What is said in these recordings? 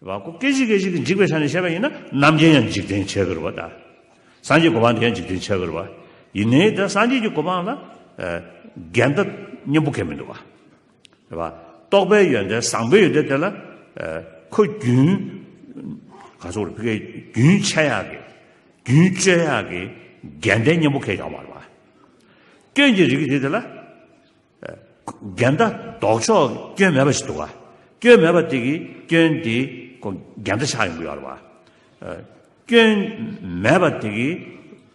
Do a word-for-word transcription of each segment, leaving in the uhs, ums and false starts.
རེད་བ། ཁོ་སྐད་ཅིག་སྐད་ཅིག་གིས་འཇིག་པའི་ཆ་ནས་བཤད་པ་ཡིན་ན་རྣམ་མཁྱེན་ཡང་འཇིག་རྟེན་བྱེད་དགོས་རེད་བ། ད་སངས་རྒྱས་གོ་འཕང་དེ་ཡང་འཇིག་རྟེན་བྱེད་དགོས་རེད་བ། ཡིན་ནའི་ད་སངས་རྒྱས་ཀྱི་གོ་འཕང་ལ་ཨ་འགལ་ཟླ་སྙོམས་པོ་གང་ཡང་མི་འདུག་བ། རེད་བ། རྟོགས་པའི་ཡོན་ཏན་བཟང་པོའི་ཡོན་ཏན་དེ་ལ་ཨ་ཁོ་རྒྱུན་ག་ཚོད་རེད། ཕ་གིའི་རྒྱུན་ཆད་ཡག་གི་རྒྱུན་གཅོད་ཡག་གི་འགལ་ཟླ་སྙོམས་པོ་གང་ཡང་ཡོད་མ་རེད་བ། སྐྱོན་གྱི་རིགས་དེ་དེ་ལ་འགལ་ཟླ་ལྡོག་ཕྱོགས་སྐྱོན་མེད་པ་ཞིག་འདུག་བ། སྐྱོན་མེད་པ་དེ་གིས་སྐྱོན་དེ་ཁོ་འགལ་ཟླ་ཆགས་ཡོང་གི་ཡོད་རེད་བ། སྐྱོན་མེད་པ་དེ་གིས་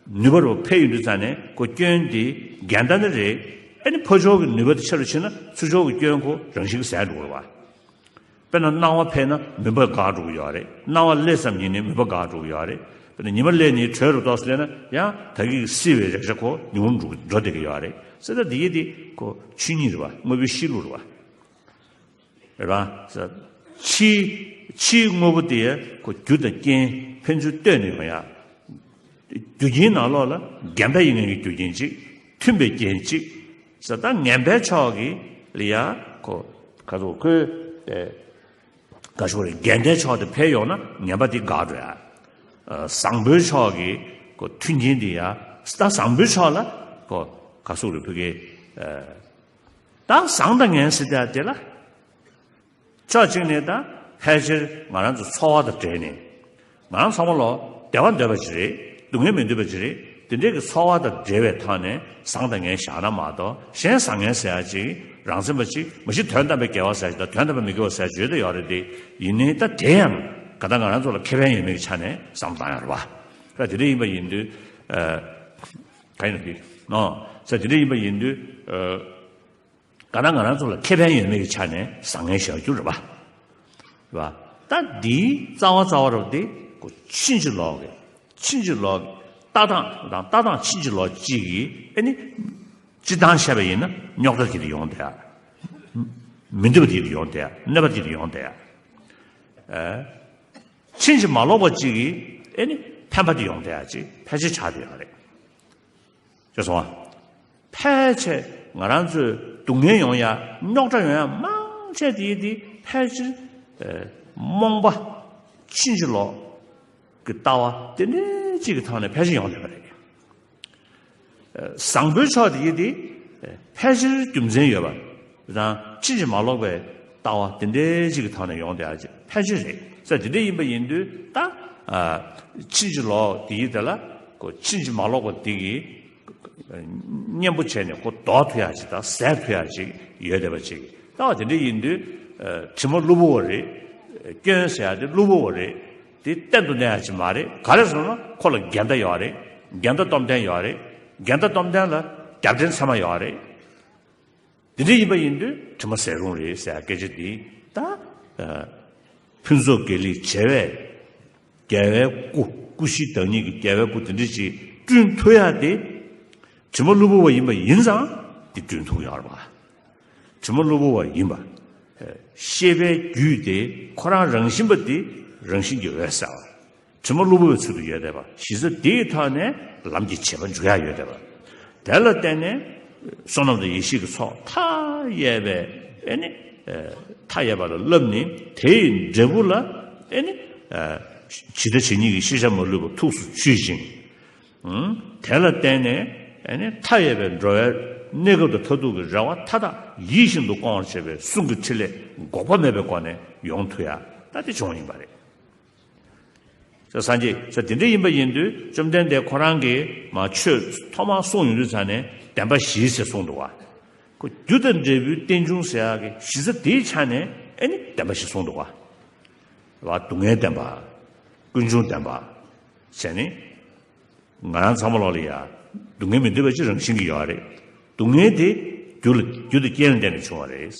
ནུས་པ་རུ་འཕེལ་ཡོང་དུས་ཙང་ནས་ཁོ་སྐྱོན་དེ་འགལ་ཟླ་ནི་རེད། ཨ་ནི་འཕོ་ཕྱོགས་ཀྱི་ནུས་པ་དེ་ཆེ་རུ་ཕྱིན་ན་ཚུར་ཕྱོགས་ཀྱི་སྐྱོན་ཁོ་རང་བཞིན་གྱིས་ཟད་འགྲོ་གི་རེད་བ། དཔེར་ན་སྣང་བ་འཕེལ་ན་མུན་པ་འགག་འགྲོ་གི་ཡོད་རེད། སྣང་བ་སླེབས་ཙམ་ཉིད་ནས་མུན་པ་འགག་འགྲོ་གི་ཡོད་རེད། དཔེར་ན་ཉི་མ་སླེབས་ནས་དྲོད་རུ་ཏོག་ཙམ་སླེབས་ན་ཡང་ད་གིན་བསིལ་བའི་རེག་བྱ་ཁོ་ཉུང་རུ་འགྲོ་བསྡད་ཀྱི་ཡོད་རེད། ཟེར་ད་འདི་ཡི་འདི་ཁོ་ཆོས་ཉིད་རེད་བ། དངོས་པོའི་གཤིས་ལུགས་རེད་བ། རེད་བ། ཕྱིའི་ཕྱིའི་དངོས་པོ་དེ་ཁོ་རྒྱུ་དང་རྐྱེན་ཕན་ཚུན་ལྟོས་ནས་ཡོང་ཡ། རྒྱུ་རྐྱེན་ནང་ལོགས་ལ་འགལ་ཟླ་ཡིན་མཁན་གྱི་རྒྱུ་རྐྱེན་གཅིག་མཐུན་པའི་རྐྱེན་གཅིག་ཟེར་ད་ངན་པའི་ཕྱོགས་ཀྱི་ལ་ཡ་ཁོ་ག་ཚོད་ཁོའི་ཨེ་ག་ཞུ་རེད། འགལ་ཟླའི་ཕྱོགས་དེ་འཕེལ་ཡོང་ན་ངན་པ་དེ་འགག་འགྲོ་ཡ། ཨ་བཟང་པོའི་ཕྱོགས་ཀྱི་ཁོ་མཐུན་རྐྱེན་དེ་ཡ། ད་བཟང་པོའི་ཕྱོགས་ལ་ཁོ་ག་ཚོད་རེད། ཕ་གིའི་ཨེ་ད་བཟང་དང་ངན་ཟེར་ཡ་དེ་ལ། ཕྱོགས་གཅིག་ནས་ད་ཕལ་ཆེར་ང་རང་ཚོ་འཚོ་བ་དང་འབྲེལ་ནས། ང་རང་ཚང་མ་ལོ་བདེ་བ་འདོད་པ་ཅིག་རེད། སྡུག་བསྔལ་མི་འདོད་པ་ཅིག་རེད། དེ་འདྲའི་གི་འཚོ་བ་དང་འབྲེལ་བའི་ཐོག་ནས་བཟང་དང་ངན་བཞག་ན་མ་གཏོགས། གཞན་བཟང་ངན་ཟེར་ཡ་ཅིག་རང་མཚན་པ་ཅིག་མ་གཞི་དོན་དམ་པའི་དགེ་བ་ཟེར་ཡ་ཅིག་དང་དོན་དམ་པའི་མི་དགེ་བ་ཟེར་ཡ་ཅིག་ཡོད་དང་ཡོད་རེད་དེ། ཡིན་ནའི་ད་དེ་ཡང་ག་ད་ང་རང་ཚོ་ལ་ཁེ་ཕན་ཡོད་མེད་ཀྱི་ཆ་ནས་བསམ་བློ་བཏང་ཡ་རེད་བ། ད་དེ་འདྲ་ཡིན་པ་ཡིན་དུས་ཨ་ག་ཡིན་ན་དེ་ནོ། ད་དེ་འདྲ་ཡིན་པ་ཡིན་དུས་ཨ། ག་ན་ང་རང་ཚོ་ལ་ཁེ་ཕན་ཡོད་མེད་ཀྱི་ཆ་ནས་བཟང་ངན་བཞག་རྒྱུ་རེད་པ། རེད་པ། ད་འདིའི་རྩ་བ་རྩ་བ་རུ་དེ་ཁོ་ཕྱིན་ཅི་ལོག་གི་ཕྱིན་ཅི་ལོག་གི་ལྟ་སྟངས་དང་། ལྟ་སྟངས་ཕྱིན་ཅི་ལོག་གཅིག་གིས་ཨེ་ནི་སྤྱིར་བཏང་བཤད་པ་ཡིན་ན་རྙོག་དྲ་དེ་འདྲ་ཡོང་བསྡད་ཡ། མི་འདོད་པ་དེ་འདྲ་ཡོང་བསྡད་ཡ། གནོད་པ་དེ་འདྲ་ཡོང་བསྡད་ཡ། ཨེ། ཕྱིན་ཅི་མ་ལོག་པ་གཅིག་གིས་ཨེ་ནི་ཕན་པ་དེ་ཡོང་བསྡད་ཡ་ཅིག་ཕལ་ཆེར་ཆགས་བསྡད་ཡོད་རེད། ཤེས་སོང་ཨ། ཕལ་ཆེར་ང་རང་ཚོའི་སྡུག་བསྔལ་ཡོང་ཡ། རྙོག་དྲ་ཡོང་ཡ་མང་ཆེ་དེ་དེ་ཕལ་ཆེར་ཨེ་རྨོངས་པ་ཕྱིན་ཅི་ལོག་གི་ལྟ་བ་དེ་འདྲའི་གཅིག་གི་ཐོག་ནས་ཕལ་ཆེར་ཡོང་བསྡད་པ་རེད། ཨེ་བཟང་པོའི་ཕྱོགས་དེ་དེ་ཨེ་ཕལ་ཆེར་རྒྱུ་མཚན་ཡོད་པ་དང་། ཕྱིན་ཅི་མ་ལོག་པའི་ལྟ་བ་དེ་འདྲའི་གཅིག་གི་ཐོག་ནས་ཡོང་བསྡད་ཡ་ཅིག་ཕལ་ཆེར་རེད་ཟེར། དེ་འདྲ་ཡིན་པ་ཡིན་དུས་ད་ཨ་ཕྱིན་ཅི་ལོག་དེ་ཡི་དེ་ལ་ཁོ་ཕྱིན་ཅི་མ་ལོག་པ་དེ་གིས་གཉེན་པོ་བྱས་ནས་ཁོ་ལྡོག་ཐུབ་ཡ་ཅིག་དང་ཟད་ཐུབ་ཡ་ཅིག་ཡོད་བསྡད་པ་ཅིག་ད་བ་དེ་འདྲ་ཡིན་དུས་ཨ་དྲི་མ་གློ་བུར་བ་རེད། སྐྱོན་ཟེར་ཡ་དེ་གློ་བུར་བ་རེད། དེ་གཏན་དུ་གནས་ཡ་ཅིག་མ་རེད། ག་རེ་ཟེར་ན་ཁོ་ལ་འགལ་ཟླ་ཡོད་རེད། འགལ་ཟླ་སྟོབས་ལྡན་ཡོད་རེད། འགལ་ཟླ་སྟོབས་ལྡན་ལ་རྒྱབ་འདྲེན་ཚད་མ་ཡོད་རེད། འདི་འདྲ་ཡིན་པ་ཡིན་དུས་དྲི་མ་ཟད་རུང་རེད་ཟེར་སྐད་ཆ་འདི་ད་ཨ་ཕུན་ཚོགས་དགེ་ལེགས་བྱེ་བས་རྒྱལ་བའི་སྐུ། སྐུ་བཞི་བདག་ཉིད་ཀྱི་རྒྱལ་བའི་སྐུ་འདི་འདྲ་ཅིག་བསྐྲུན་ཐུབ་ཡ་དེ་དྲི་མ་གློ་བུར་བ་ཡིན་པ་ཡིན་ཙང་དེ་བསྐྲུན་ཐུབ་ཡོད་རེད་པ། དྲི་མ་གློ་བུར་བ་ཡིན་པ། ཤེས་པའི་རྒྱུད་དེ་ཁོ་རང་རང་བཞིན་པ་དེ་རང་བཞིན་གྱིས་འོད་གསལ་བ། དྲི་མ་གློ་བུར་བའི་ཚུལ་དུ་ཡོད་བསྡད་པ། གཞི་རྩ་དེའི་ཐོག་ནས་ལམ་གྱི་བྱེད་པ་འཇུག་ཡ་ཡོད་བསྡད་པ། དེ་ལ་བརྟེན་ནས་བསོད་ནམས་དང་ཡེ་ཤེས་ཀྱི་ཚོགས་མཐའ་ཡས་པའི་ཨེ་ནི་ཨ་མཐའ་ཡས་པ་ལ་བསླབས་ནས། དེ་ཡི་འབྲས་བུ་ལ་ཨེ་ནི་ཨ་ཇི་ལྟ་ཇི་སྙེད་ཀྱི་ཤེས་བྱ་མ་ལུས་པ་ཐུགས་སུ་ཆུད་ཅིང་། ཨང་། དེ་ལ་བརྟེན་ནས་ཨེ་ནི་མཐའ་ཡས་པའི་འགྲོ་བའི་གནས་སྐབས་དང་མཐར་ཐུག་གི་རེ་བ་མཐའ་དག་ཡིད་བཞིན་དུ་སྐོང་བར་བྱེད་པའི་གསུང་གི་ཕྲིན་ལས་འགོག་པ་མེད་པའི་སྒོ་ནས་ཡོང་ཐུབ་ཡ། ད་དེ་བྱུང་བ་ཡིན་པ་རེད། ས་སངས་རྒྱས་ས་དེ་འདྲ་ཡིན་པ་ཡིན་དུས་བཅོམ་ལྡན་འདས་ཁོ་རང་གིས་མ་ཆོས་ཐོག་མར་གསུངས་ཡོང་དུས་ཙང་ནས་བདེན་པ་བཞི་ཟེར་གསུངས་འདུག་བ། ཁོ་རྒྱུ་དང་འབྲས་བུའི་རྟེན་འབྱུང་ཟེར་ཡག་གི་གཞི་རྩ་དེའི་ཆ་ནས་ཨེ་ནི་བདེན་པ་བཞི་གསུངས་འདུག་བ། བ་སྡུག་བསྔལ་བདེན་པ། ཀུན་འབྱུང་བདེན་པ། བྱས་ནས། ང་རང་ཚང་མ་ལོག་ལ་ཡ། སྡུག་བསྔལ་མི་འདོད་པ་ཅིག་རང་བཞིན་གྱིས་ཡོད་རེད། སྡུག་བསྔལ་དེ་རྒྱུ་ལ་རྒྱུ་དང་རྐྱེན་ལ་བརྟེན་ནས་བྱུང་བ་རེད།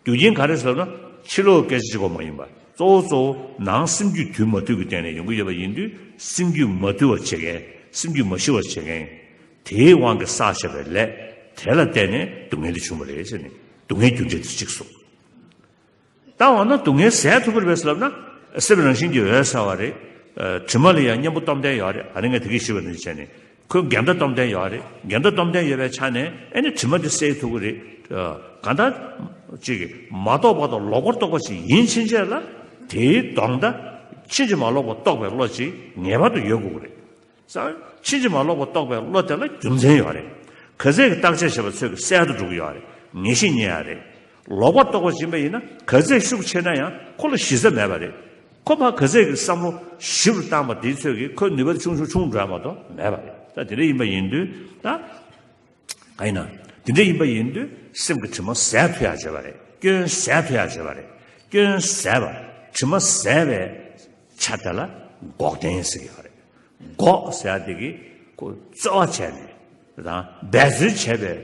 རྒྱུ་རྐྱེན་ག་རེ་ཟེར་ན་ཕྱི་ལོགས་སྐད་ཆ་གཅིག་པོ་མ་ཡིན་པ། གཙོ་བོ་གཙོ་བོ་ནང་སེམས་རྒྱུད་དུལ་མ་དུལ་གྱི་སྟེང་ནས་ཡོང་གི་ཡོད་པ་ཡིན་དུས། སེམས་རྒྱུད་མ་དུལ་བར་བྱེད་མཁན། སེམས་རྒྱུད་མ་ཞི་བར་བྱེད་མཁན། དེའི་དབང་གིས་བསགས་བྱས་པའི་ལས་དེ་ལ་བརྟེན་ནས་སྡུག་བསྔལ་དེ་བྱུང་བ་རེད་ཟེར་ནས་སྡུག་བསྔལ་རྒྱུ་འབྲས་དེ་གཅིག་གསུངས། ད་འོ་ན་སྡུག་བསྔལ་ཟད་ཐུབ་ཀྱི་རེད་པས་ལབ་ན། སེམས་རང་བཞིན་གྱིས་འོད་གསལ་བ་རེད། ཨ་དྲི་མ་ལ་ཡང་གཉེན་པོ་སྟོབས་ལྡན་ཡོད་རེད། ཨ་ནི་ངས་དེ་གས་ཞུས་པ་ནི་བྱས་ནས། ཁོའི་འགལ་ཟླ་སྟོབས་ལྡན་ཡོད་རེད། འགལ་ཟླ་སྟོབས་ལྡན་ཡོད་པའི་ཆ་ནས་ཨ་ནི་དྲི་མ་དེ་སེལ་ཐུབ་ཀྱི་རེད། ཨ་གང་ལྟར་ཅིག་མ་རྟོགས་པ་དང་ལོག་པར་རྟོག་པ་ཞིག་ཡིན་ཕྱིན་ཆད་ལ། དེའི་ལྡོག་ཟླ་ཕྱིན་ཅི་མ་ལོག་པ་རྟོགས་པའི་བློ་ཅིག་ངེས་པར་དུ་ཡོད་དགོས་ཀྱི་རེད། ས་ཕྱིན་ཅི་མ་ལོག་པ་རྟོགས་པའི་བློ་དེ་ལ་རྒྱུ་མཚན་ཡོད་རེད། ག་ཚད་ཀྱི་བརྟག་དཔྱད་བྱས་པ་ཚོད་ཀྱིས་གསལ་དུ་འགྲོ་གི་ཡོད་རེད། ངེས་ཤེས་རྙེད་ཡ་རེད། ལོག་པར་རྟོག་པ་ཡིན་པ་ཡིན་ན་ག་ཚད་ཤུགས་ཆེ་ན་ཡང་ཁོ་ལ་གཞི་རྩ་མེད་པ་རེད། ཁོ་ཕར་ག་ཚད་ཀྱི་བསམ་བློ་ཞིབ་རུ་བཏང་པ་དེའི་ཚོད་ཀྱིས་ཁོའི་ནུས་པ་ཆུང་ཆུང་ཆུང་འགྲོ་ཡ་མ་གཏོགས་མེད་པ་རེད། ད་དེ་འདྲ་ཡིན་པ་ཡིན་དུས་ད། གང་ཡིན་ན། དེ་འདྲ་ཡིན་པ་ཡིན་དུས་སེམས་ཀྱི་དྲི་མ་ཟད་ཐུབ་ཡག་བྱེད་པ་རེད། སྐྱོན་ཟད་ཐུབ་ཡག་བྱེད་པ་རེད། སྐྱོན་ཟད་པ། དྲི་མ་ཟད་པའི་ཆ་དེ་ལ་འགོག་བདེན་ཟེར་གྱི་ཡོད་རེད། འགོག་ཟེར་ཡག་དེ་གིས་ཁོ་རྩོལ་བ་བྱས་ནས་དང་འབད་རྩོལ་བྱས་པའི་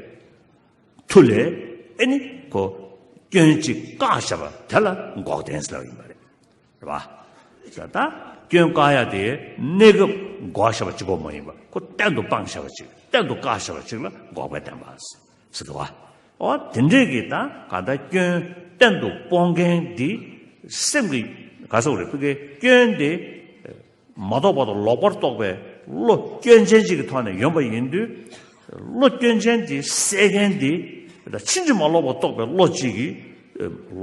མཐུ་ལས་ཨེ་ནི་ཁོ་སྐྱོན་གཅིག་བཀག་བཞག་པ་དེ་ལ་འགོག་བདེན་ཟེར་བ་ཡིན་པ་རེད། རེད་པ། ད་སྐྱོན་བཀག་ཡ་དེ་གནས་སྐབས་འགོག་བཞག་པ་གཅིག་པོ་མ་ཡིན་པ་ཁོ་གཏན་དུ་སྤངས་བཞག་པ་གཅིག་གཏན་དུ་བཀག་བཞག་པ་གཅིག་ལ་འགོག་པའི་བདེན་པ་ཟེར་གི་འདུག་བ། འོ་དེ་འདྲས་ཀྱི་ད་ག་ད་སྐྱོན་གཏན་དུ་སྤོང་མཁན་འདི་སེམས་ཀྱི་ག་ཟེར་དགོས་རེད། ཕ་གིའི་སྐྱོན་དེ་མ་རྟོགས་པ་དང་ལོག་པར་རྟོག་པའི་བློ་སྐྱོན་ཅན་གཅིག་གི་ཐོག་ནས་ཡོང་པ་ཡིན་དུས། བློ་སྐྱོན་ཅན་དེ་སེལ་མཁན་དེ་ད་ཕྱིན་ཅི་མ་ལོག་པར་རྟོགས་པའི་བློ་གཅིག་གིས་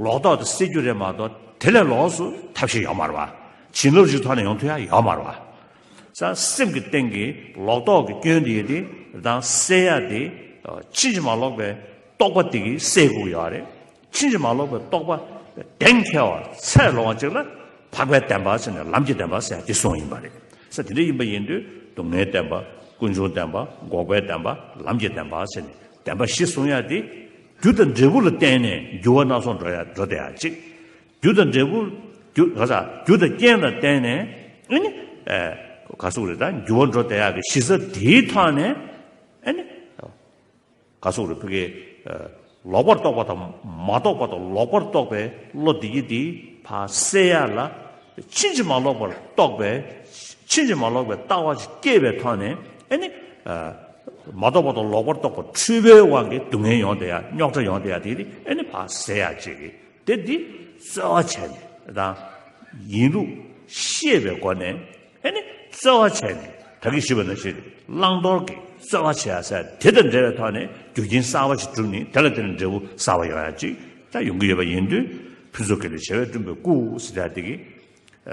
ལོག་རྟོག་དེ་སེལ་རྒྱུ་རེད་མ་གཏོགས་དེ་ལས་ལོགས་སུ་ཐབས་ཤེས་ཡོད་མ་རེད་བ། བྱིན་རླབས་ཀྱི་ཐོག་ནས་ཡོང་ཐུབ་ཡ་ཡོད་མ་རེད་བ། ས་སེམས་ཀྱི་སྟེང་གི་ལོག་རྟོག་གི་སྐྱོན་དེ་དེ་དང་སེལ་ཡ་དེ་ཕྱིན་ཅི་མ་ལོག་པའི་རྟོག་པ་དེ་གིས་སེལ་དགོས་ཡོད་རེད། ཕྱིན་ཅི་མ་ལོག་པའི་རྟོག་པ་གཏན་འཁེལ་བ་ཚད་ལོངས་པ་ཅིག་ལ་འཕགས་པའི་བདེན་པ་ཟེར་ནས་ལམ་གྱི་བདེན་པ་ཟེར་ཡ་དེ་གསུངས་ཡིན་པ་རེད། ས་དེ་འདྲ་ཡིན་པ་ཡིན་དུས་སྡུག་བསྔལ་བདེན་པ། ཀུན་འབྱུང་བདེན་པ། འགོག་པའི་བདེན་པ། ལམ་གྱི་བདེན་པ་ཟེར་ནས་བདེན་པ་བཞི་གསུང་ཡ་དེ་རྒྱུ་དང་འབྲས་བུ་ལ་བརྟེན་ནས་འགྱུར་བ་སྣ་ཚོགས་འགྲོ་ཡ་འགྲོ་བསྡད་ཡ་གཅིག་རྒྱུ་དང་འབྲས་བུ། རྒྱུ་ག་ས་རྒྱུ་དང་རྐྱེན་ལ་བརྟེན་ནས་ཨ་ནི། ཨེ། ག་ཟེར་དགོས་རེད། ད་འགྱུར་བ་འགྲོ་བསྡད་ཡག་གི་གཞི་རྩ་དེའི་ཐོག་ནས་ཨ་ནི། ག་ཟེར་དགོས་རེད། ཕ་གི། ཨེ། ལོག་པར་རྟོག་པ་དང་མ་རྟོགས་པ་དང་ལོག་པར་རྟོག་པའི་བློ་འདི་གི་འདི་ཕར་སེལ་ཡག་ལ་ཕྱིན་ཅི་མ་ལོག་པར་རྟོག་པའི་ཕྱིན་ཅི་མ་ལོག་པའི་ལྟ་བ་ཞིག་སྐྱེས་པའི་ཐོག་ནས་ཨ་ནི། ཨེ། མ་རྟོགས་པ་དང་ལོག་པར་རྟོག་པ་འཁྲུལ་པའི་དབང་གིས་སྡུག་བསྔལ་ཡོང་བསྡད་ཡག་རྙོག་དྲ་ཡོང་བསྡད་ཡག་དེ་འདི་ཨ་ནི་ཕར་སེལ་ཡག་ཅིག་གི་དེ་འདི་རྩོལ་བ་བྱས་ནས་དང་། ཡིན་ལུགས་ཤེས་པའི་སྒོ་ནས་ཨེ་ནི་རྩོལ་བ་བྱས་ནས་ད་གིན་ཞུས་པ་ནང་བཞིན་བླང་དོར་གྱི་རྩོལ་བ་བྱེད་ཡ་ཟེར་དེ་དང་འབྲེལ་བའི་ཐོག་ནས་རྒྱུ་རྐྱེན་གསར་བ་ཞིག་བསྒྲུབས་ནས་དེ་ལ་བརྟེན་ནས་འབྲས་བུ་གསར་བ་ཡོང་ཡ་ཅིག་ད་ཡོང་གི་ཡོད་པ་ཡིན་དུས། ཕུན་ཚོགས་དགེ་ལེགས་བྱེ་བས་བསྐྲུན་པའི་སྐུ་ཟེར་ཡ་དེ་གི་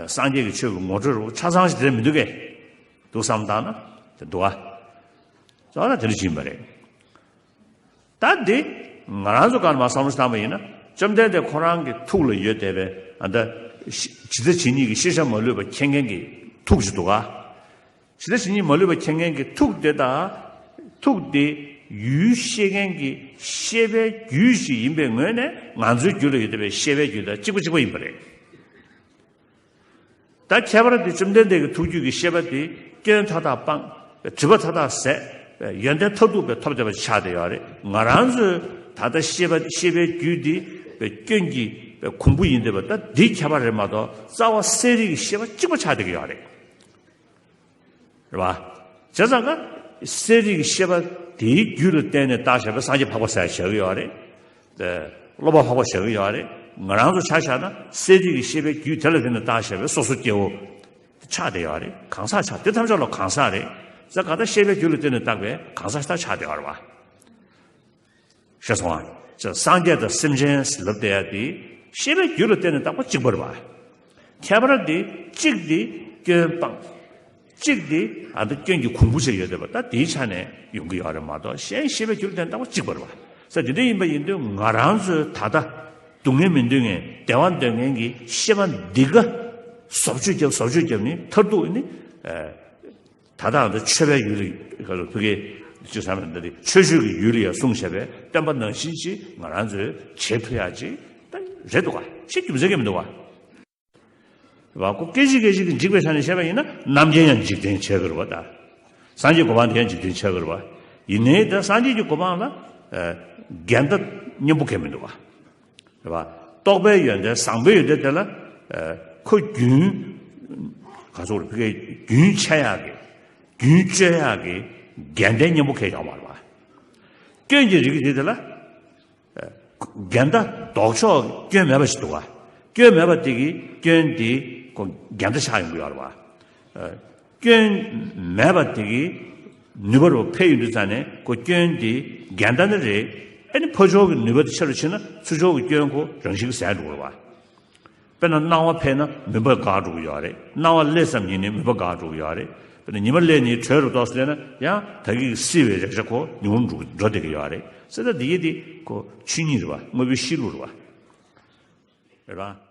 སངས་རྒྱས་ཀྱི་ཆོས་ཀྱི་ངོ་སྤྲོད་རུ་ཆ་ཚང་ཞིག་དེ་འདྲ་མི་འདུག་གས། འདུག་བསམ་བཏང་ན་དེ་འདུག་ཨ། ཙོག་ན་དེ་འདྲ་ཞིག་ཡིན་པ་རེད། ད་འདི་ང་རང་ཚོ་གང་མ་བསམ་བློ་བཏང་པ་ཡིན་ན་བཅོམ་ལྡན་འདས་ཁོ་རང་གི་ཐུགས་ལ་ཡོད་བསྡད་པའི་ཨ་ད་ཇི་ལྟ་ཇི་སྙེད་ཀྱི་ཤེས་བྱ་མ་ལུས་པ་མཁྱེན་མཁན་གྱི་ཐུགས་ཤིག་འདུག་ག་ཇི་ལྟ་ཇི་སྙེད་མ་ལུས་པ་མཁྱེན་མཁན་གྱི་ཐུགས་དེ་དང་། ཐུགས་དེ་ཡུལ་ཤེས་མཁན་གྱི་ཤེས་པའི་རྒྱུད་ཅིག་ཡིན་པའི་ངོས་ནས་ང་ཚོའི་རྒྱུད་ལ་ཡོད་བསྡད་པའི་ཤེས་པའི་རྒྱུད་དང་གཅིག་པ་གཅིག་པ་ཡིན་པ་རེད། ད་ཁྱད་པར་དེ་བཅོམ་ལྡན་འདས་ཀྱི་ཐུགས་རྒྱུད་ཀྱི་ཤེས་པ་དེ་སྐྱོན་མཐའ་དག་སྤངས། སྒྲིབ་པ་མཐའ་དག་ཟད། ཡོན་ཏན་མཐར་ཐུག་པའི་ཐོབ་བསྡད་པ་ཆགས་བསྡད་ཡོད་རེད། ང་རང་ཚོའི་ད་ལྟ་ཤེས་པ་ཤེས་པའི་རྒྱུད་འདི་སྐྱོན་གྱི་གོང་བུ་ཡིན་བསྡད་པ་ད་འདིའི་ཁྱད་པར་རེད་མ་གཏོགས་རྩ་བ་གསལ་རིག་གི་ཤེས་པ་གཅིག་པ་ཆགས་བསྡད་ཀྱི་ཡོད་རེད། རེད་པ། བྱས་ཙང་ཀ་གསལ་རིག་གི་ཤེས་པ་དེའི་རྒྱུད་ལ་བརྟེན་ནས་བཏགས་བཞག་པའི་སངས་རྒྱས་འཕགས་པ་ཟེར་བཞག་གི་ཡོད་རེད། དེ་སློབ་པ་འཕགས་པ་བཞག་གི་ཡོད་རེད། ང་རང་ཚོ་ཆ་བཞག་ན་གསལ་རིག་གི་ཤེས་པའི་རྒྱུད་དེ་ལ་བརྟེན་ནས་བཏགས་བཞག་པའི་སོ་སོ་སྐྱེ་བོ་ཆགས་བསྡད་ཡོད་རེད། གང་ཟག་ཆགས་དེ་ཐམས་ཅད་ལ་གང་ཟག་རེད། ཙང་ཀ་ད་ཤེས་པའི་རྒྱུད་ལ་བརྟེན་ནས་བཏགས་པའི་གང་ཟག་ཞིག་ད་ཆགས་བསྡད་ཡོད་རེད་པ། ཤེས་སོང་ཨ། ཅེས་སངས་རྒྱས་དང་སེམས་ཅན་ཟེར་ལབ་བསྡད་ཡ་དེ་ཤེས་པའི་རྒྱུད་ལ་བརྟེན་ནས་བཏགས་པ་གཅིག་པ་རེད་པ། ཁྱད་པར་དེ་གཅིག་དེ་སྐྱོན་སྤངས། གཅིག་དེ་ཨ་ད་སྐྱོན་གྱི་གོང་བུ་ཞིག་ཡོད་བསྡད་པ་ད་དེའི་ཆ་ནས་ཡོང་གི་ཡོད་རེད་མ་གཏོགས་གཞན་ཤེས་པའི་རྒྱུད་ལ་བརྟེན་བཏགས་པ་གཅིག་པ་རེད་པ། ས་དེ་འདྲ་ཡིན་པ་ཡིན་དུས་ང་རང་ཚོའི་ད་ལྟ་སྡུག་བསྔལ་མི་འདོད་མཁན་བདེ་བ་འདོད་མཁན་གྱི་ཤེས་པ་འདི་ག་བཟོ་བཅོས་བརྒྱབ་བཟོ་བཅོས་བརྒྱབ་ནས་མཐར་ཐུག་ནི། ད་ལྟ་ང་ཚོ་ཆོས་པའི་ཡུལ་ལ་ཕ་གི་ཅི་བསམ་ན་འདི་ཆོས་ཆོས་ཀྱི་ཡུལ་ལ་ཡང་གསུངས་བཞག་པའི་བསྟན་པ་ནང་བཞིན་ཅིག་ང་རང་ཚོས་བྱེད་ཐུབ་ཡག་ཅིག་ད་རེད་འདུག་ག་ཅིག་རྒྱུ་མཚན་གྱི་མི་འདུག་ག་བ་ཁོ་སྐད་ཅིག་སྐད་ཅིག་གིས་འཇིག་པའི་ཆ་ནས་བཤད་པ་ཡིན་ན་རྣམ་མཁྱེན་ཡང་འཇིག་རྟེན་བྱེད་དགོས་རེད་བ་ད། སངས་རྒྱས་གོ་འཕང་དེ་ཡང་འཇིག་རྟེན་བྱེད་དགོས་རེད་བ། ཡིན་ནའི་ད་སངས་རྒྱས་ཀྱི་གོ་འཕང་ལ་འགལ་ཟླ་གཉེན་པོ་གང་ཡང་མི་འདུག་ག་རེད་པ། རྟོགས་པའི་ཡོན་ཏན་བཟང་པོའི་ཡོན་ཏན་དེ་ལ། ཨ། ཁོ་རྒྱུན། ག་ཚོད་རེད་ཕ་གིའི་རྒྱུན་ཆད་ཡག་གི་རྒྱུན་གཅོད་ཡག་གི་འགལ་ཟླའི་གཉེན་པོ་གང་ཡང་ཡོད་མ་རེད་པ། སྐྱོན་གྱི་རིགས་དེ་དེ་ལ། ཨ། འགལ་ཟླ་ལྡོག་ཕྱོགས་སྐྱོན་མེད་པ་ཞིག་འདུག་ག་སྐྱོན་མེད་པ་དེ་གིས་སྐྱོན་དེ་ཁོ་འགལ་ཟླ་ཆགས་ཡོང་གི་ཡོད་རེད་པ། ཨ། སྐྱོན་མེད་པ་དེ་གིས་ནུས་པ་རུ་འཕེལ་ཡོང་དུས་ཙང་ནས་ཁོ་སྐྱོན་དེ་འགལ་ཟླ་ནི་རེད། ཨ་ནི་ཕར་ཕྱོགས་ཀྱི་ནུས་པ་དེ་ཆེ་རུ་ཕྱིན་ན་ཚུར་ཕྱོགས་ཀྱི་སྐྱོན་ཁོ་རང་བཞིན་གྱིས་ཟད་འགྲོ་གི་རེད་པ། དཔེར་ན་སྣང་བ་འཕེལ་ན་མུན་པ་འགག་འགྲོ་གི་ཡོད་རེད། སྣང་བ་སླེབས་ཙམ་ཉིད་ནས་མུན་པ་འགག་འགྲོ་གི་ཡོད་རེད། དཔེར་ན་ཉི་མ་སླེབས་ནས་དྲོད་རུ་ཏོག་ཙམ་སླེབས་ན་ཡང་ད་གིན་བསིལ་བའི་རེག་བྱ་ཁོ་ཉུང་རུ་འགྲོ་འགྲོ་བསྡད་ཀྱི་ཡོད་རེད། ཟེར་ད་འདི་ཡི་དེ་ཁོ་ཆོས་ཉིད་རེད་བ། དངོས་པོའི་གཤིས་ལུགས་རེད་བ། རེད་བ།